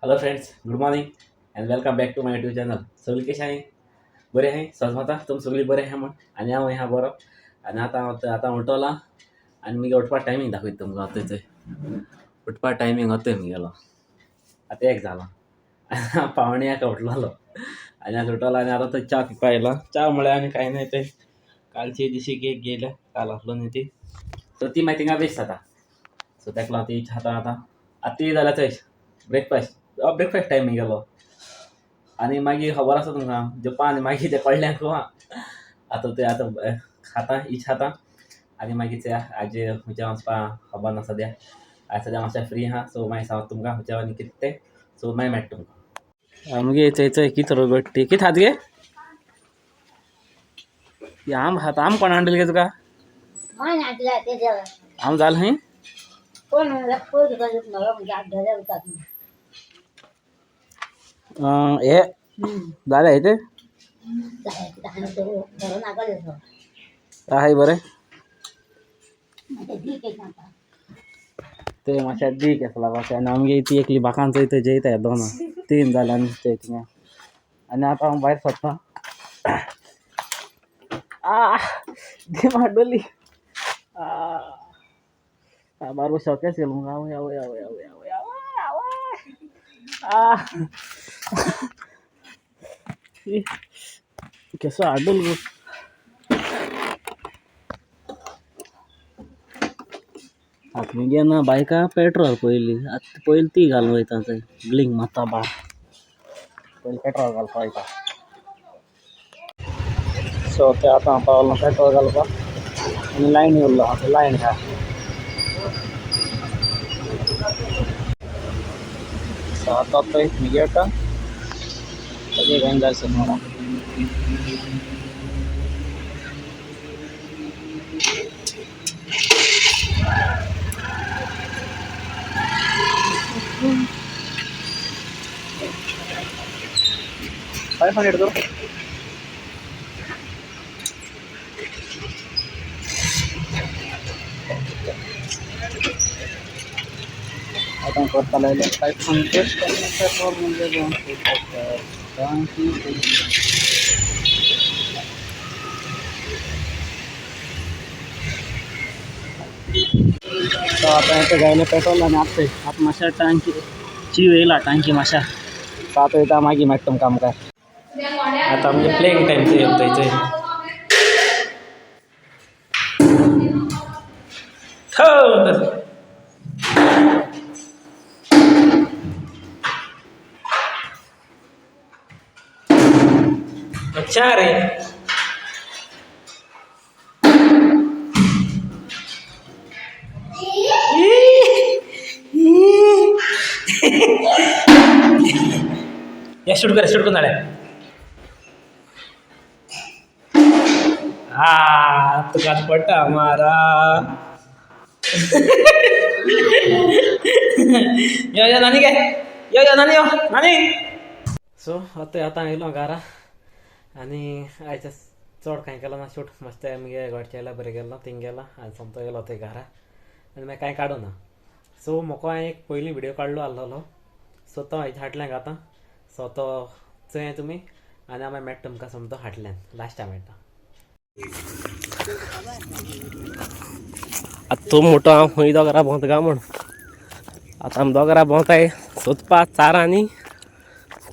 Hello friends, good morning and welcome back to my YouTube channel. सगळी कशी आहे? बरे आहे सजमता तुम सगळी बरे आहे म्हण आनी हांव ह्या बरो. आनी आतां हांव आतां उठोला आनी मुगे उठपा टायमींग दाखयता तुमकां. आतां थंय उठपा टायमींग आतां मुगेलो आतां एक जाला. हांव पावणे एका उठलोलो आनी आतां उठलो आनी आतां थंय च्या पिवपा येयला. च्या म्हळ्यार आनी कांय न्हय, ते कालची दिशी केक घेयल्या काल आसलो न्ही ती, सो ती मागीर थिंगा वेस्ट जाता. सो ताका लागून ती आतां आतां आतां ती जाल्यार थंय ब्रेकफास्ट ब्रेकफास्ट टायम गेलो. आनी मागीर खबर आसा तुमकां जेवपा आनी मागीर ते कडल्यान खंय आतां ते आतां खाता इच खाता. आनी मागीर ते आजे खंयच्या वचपा खबर ना सद्या. आयज सद्या मातशें फ्री आहा, सो मागीर सांगता तुमकां खंयच्या आनी कितें तें. सो मागीर मेळटा तुमकां. मुगे चोय चोय कितें रगडटी कितें खात गे? आम खाता. आम कोण हाडले गे तुका? आम जालें खंय? हे जालें हे ते आहाय बरें ते मातशें दी केसला भाशेन. आनी आमगे ती एकली बाकान चोय थंय जेयता दोन तीन जाल्यार आनी चोय थिंगा. आनी आतां हांव भायर सरता. आ दी माड्डोली बारबो शॉकेच येयलो मुगो. आवय आवय आवय आवय आवय आवय आवय आ केसो आड्डोल गो. आतां मुगे ना बायका पेट्रोल पयलीं आतां पयलीं ती घालून वयता थंय ब्लिंक मारता बार पयलीं पेट्रोल घालपा वयता. सो ते आतां हांव पावलो पेट्रोल घालपाक आनी लायन उरलो आहा लायन आहा. सो आतां थंय मुगे ताजे खंय जाय सर. 500 करो. आतां करता लायले 500 पेट्रोल म्हणजे सो आतां येता गायले पेट्रोल आनी आतां आतां मातशें टांकी चीव येयला टांकी मातशें. सो आतां वयता मागीर मेळटा तुमकां मुखार. आतां आमगे प्लेइंग टायम थंय थंय थंय. अच्छा रे या शूट कर शूट कर. हा तुका पडटा मारा. यो यो नानी गे यो यो नानी यो नानी. सो आतां आतां येयलो घरा आनी आयज चड कांय केलो ना शूट. मस्त मुगे घरचे येयला बरें गेलो थिंग गेलो आनी सोमतो गेलो थंय घरा आनी मागीर कांय काडूं ना. सो म्हाका हांवें एक पयलीं व्हिडियो काडलो आसलेलो, सो तो हांवें हाडल्यान आतां. सो तो चोया तुमी आनी हांव मागीर मेळटा तुमकां सोमतो हाडल्यान लास्टाक मेळटा. आतां तूं मोटो हांव खंय दोंगरा भोंवता काय म्हूण. आतां आमी दोंगरा भोंवताय सोदपा चारां आनी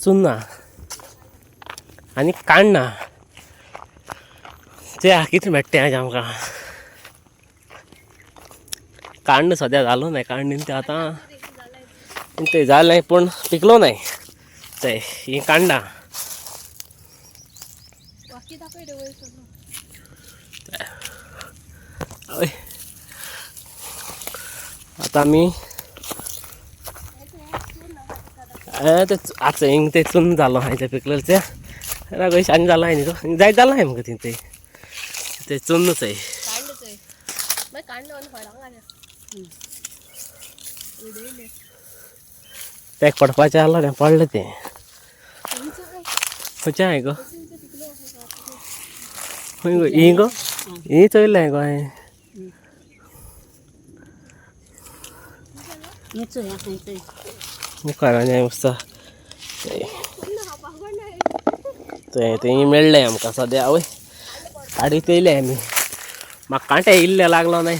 चुन्नां आनी काण्णां. चोया कितें मेळटा तें आयज आमकां. काण्ण सद्या जालो ना काण्ण तें आतां तें जालें पूण पिकलो नाय. ते हीं कांडां आतां आमी ते आतां हिंग ते चून जालो आहाय तें पिकलें तें रागय आनी जालां आहाय न्ही जायत जालां आहाय मुगो थिंय ते चुन्नच आहे. तेक पडपाचें आहलो तें पडलें तें खंयचें हांवें गो खंय गो ही गो ही चोयलें गो हांवें. मुखार आनी वचता ते तें मेळ्ळें आमकां सद्या. आवय काडीत येयले आमी. म्हाका कांटे इल्ले लागलो न्हय.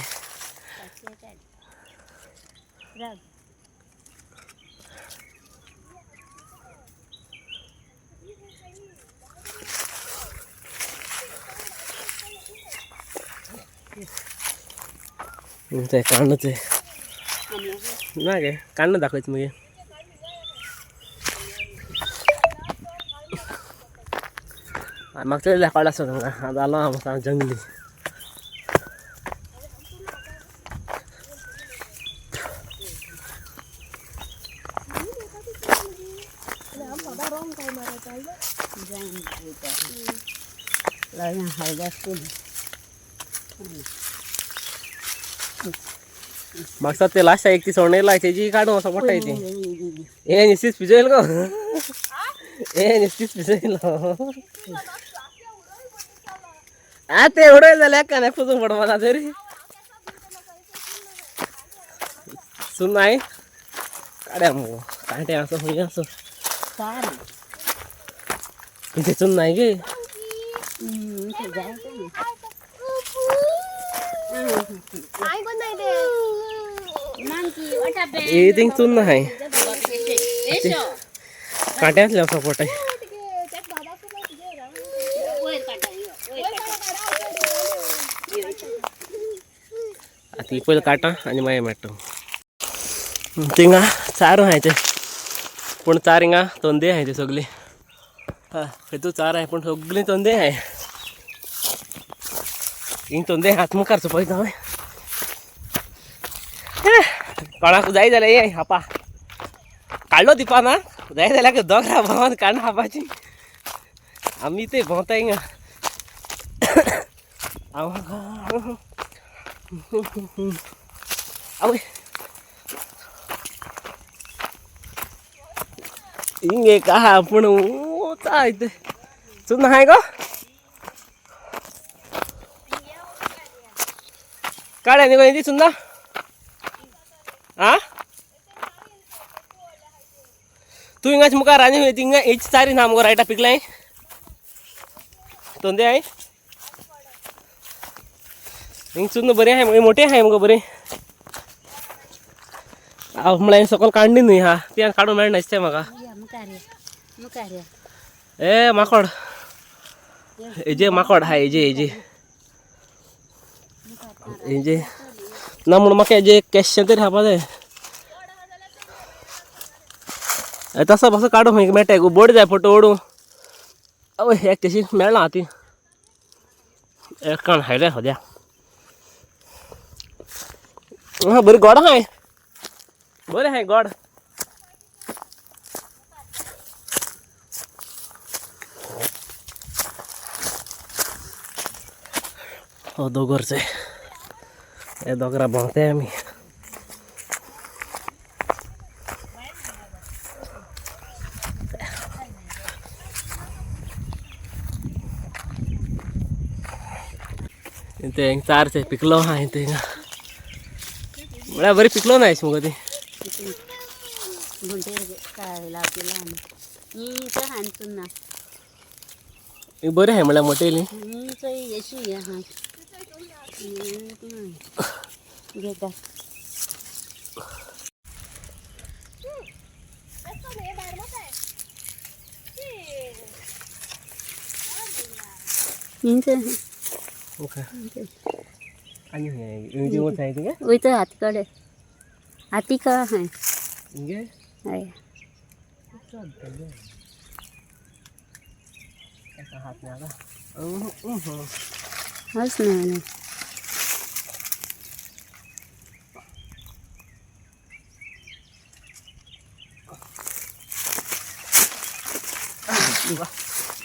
ते काण्ण ते ना गे काण्ण दाखयत मगे. मागच्या काडला आसता तुमकां. आतां आलो हांव जंगली. म्हाका ते लास्ट एक ती सोंड येयला तेजी काडूं असो पडटा ती. हे नुस्तीच पिजयल गो, हे नुस्तीच पिजयल. आ ते उडय जाल्यार कानाक पुजूंक पडपा तरी सून नाय काड्या मुगो कांटे आसो खंय आसो तेचून नाय गे. ए थिंग चून नाय कांट्यांतले असो पडटा. आतां पयलीं काडटा आनी मागीर मेळटा. थिंगा चार आहाय ते, पूण चार हिंगा तंदे आहाय ते सगळी. हय खंय चार आहाय पूण सगळीं तंदे आहाय. हिंग तंदे हात मुखार चोपयता हांवें. कोणाक जाय जाल्यार ये हापा काडलो दिवपा ना जाय जाल्यार दोगरा भोंवन काडून खावपाची. आमी ते भोंवता हिंगा. आवय हिंग एक आहा पूण ऊंच इथे चून आहाय गो. काड्या न्ही गो ती चुन्ना. आ तूं हिंगाच मुखार आनी थिंगा हेच चारी ना मुगो रायटा पिकलाय तोंदे आहाय. हिंग चुन्न बरें आहाय मोटे आहाय मुगो बरें. हांव म्हळ्यार सकयल काडली न्हय हा ती काडूंक मेळना दिसता म्हाका. ए माकोड हेजे माकोड आहा हेजे हेजे हेजे ना म्हणून म्हाका हेजे केशें तरी खावपा जाय. तसो बसो काडूंक खंय मेळटा बोड जाय फोटो ओडूं. आवय एक तशी मेळना ती एक काण हायले सद्या. हा बरी गोड आहाय बरें आहाय गोड. हो दोगरचे हे दोगरा भोंवताय आमी. ते चारचे पिकलो आहा ते म्हळ्यार बरी पिकलो ना मुगो ती. बरें आहाय म्हळ्यार मोटेली. आनी खंय थिंगा वयता हाती कडे हाती का आहाय. हिंगे हय हात ना हस न्हय.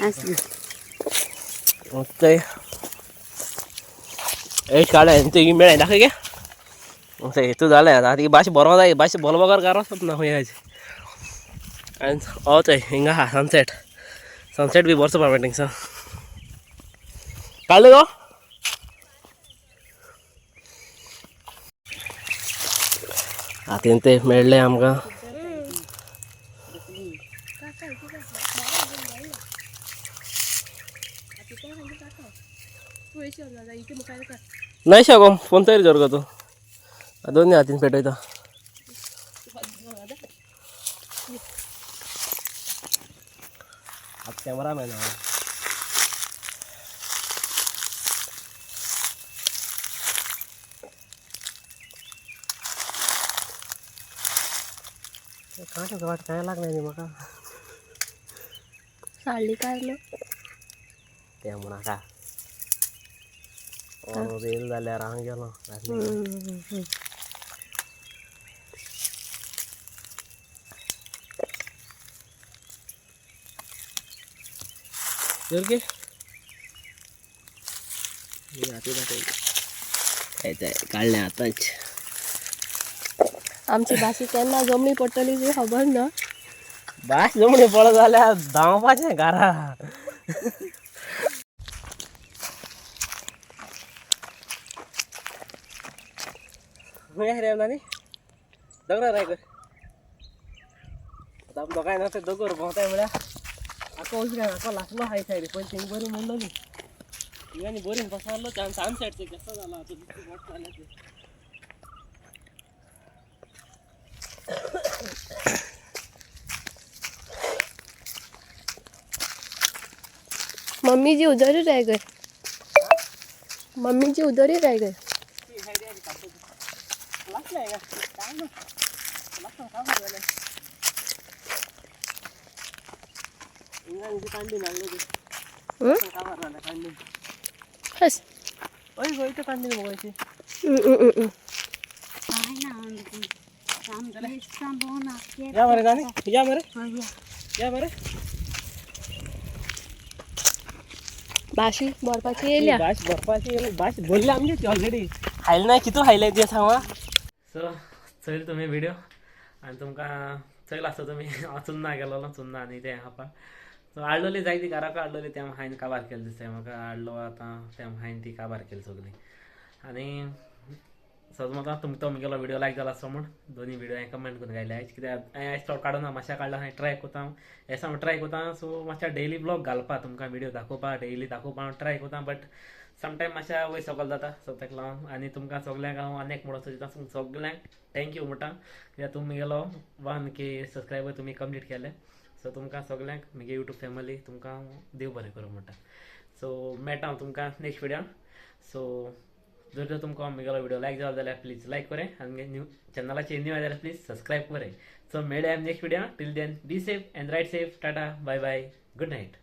आसली ते एक काडलें ते मेळ्ळें दाखय गे. हेतू जालें आतां ती भाश बरो जाय भाश बोलो बगर गारो वचप ना खंय आयज. आनी हो चोय हिंगा आहा सनसेट. सनसेट बी बरो चोवपा मेळटा थिंगसान. काडलें गो. आतां ते मेळ्ळें आमकां. नाही शो फोन तयार जोर का तू दोन्ही हातीन पेटयता. आता कॅमेरा मॅन कांटे वाट काय लागणार नाही म्हाका. साडली कारलो ते म्हणा का रेल जाल्यार हांव गेलो. जोर की काडलें आतांच. आमची भाशी केन्ना जमणी पडटली ती खबर ना. भास जमणी पडत जाल्यार धांवपाचें घरा. खंय रे नानी दोंगरार राय कर. आतां आमी दोगांय ना ते दोंगर भोंवताय म्हळ्यार आको वचून आको लागलो हाय सायडी पयलीं थिंग बरी म्हणलोली हिंगा आनी बरी पसरलो सनसेट ते कसो जाला आतां दिसता मोठो जाल्या ते. मम्मी जी उधर ही रह गए. मम्मी जी उधर ही रह गए. हस. या मरे नानी, या मरे, या मरे. भाशी भरपाची येयल्या. भास भरपाची भास भरली आमची ऑलरेडी. खायले ना कितू खायले ते सांगा. सो चोयल तुमी व्हिडिओ आनी तुमकां चोयल आसता तुमी हांव चुन्ना गेलोलो चुन्ना आनी तें खावपाक. सो हाडलोली जायती घराक हाडलोली तें हांवें काबार केली दिसता म्हाका. हाडलो आतां तें हांवें ती काबार केली सगळी. आनी सज म्हाका तुमकां तो म्हगेलो व्हिडिओ लायक जाला आसतो म्हूण दोनी व्हिडिओ हांवें कमेंट करून घायले आयज. कित्याक हांवें आयज चड काडूना मातशें काडला हांवें ट्राय करता हांव हें हांव ट्राय करता. सो मातशें डेली ब्लॉग घालपा तुमकां व्हिडिओ दाखोवपा डेली दाखोवपा हांव ट्राय करता बट समटायम मातशें वयर सकयल जाता. सो ताका लागून आनी तुमकां सगल्यांक हांव आनी एक म्हणून सोदता सगल्यांक thank you म्हणटा कित्याक तुमी म्हगेलो 1K सबस्क्रायबर तुमी कंप्लीट केले. सो तुमकां सगल्यांक म्हगे यूट्यूब फॅमिली तुमकां हांव देव बरें करूं म्हणटा. सो मेळटा हांव तुमकां नेक्स्ट व्हिडियोन. सो जर तुमकां म्हगेलो व्हिडिओ लायक जालो जाल्यार प्लीज लायक करें आनी न्यू चॅनलाचेर न्यू जाल्यार प्लीज सबस्क्रायब करें. सो मेळया next video. Till then be safe and ride safe. Tata, bye bye, good night.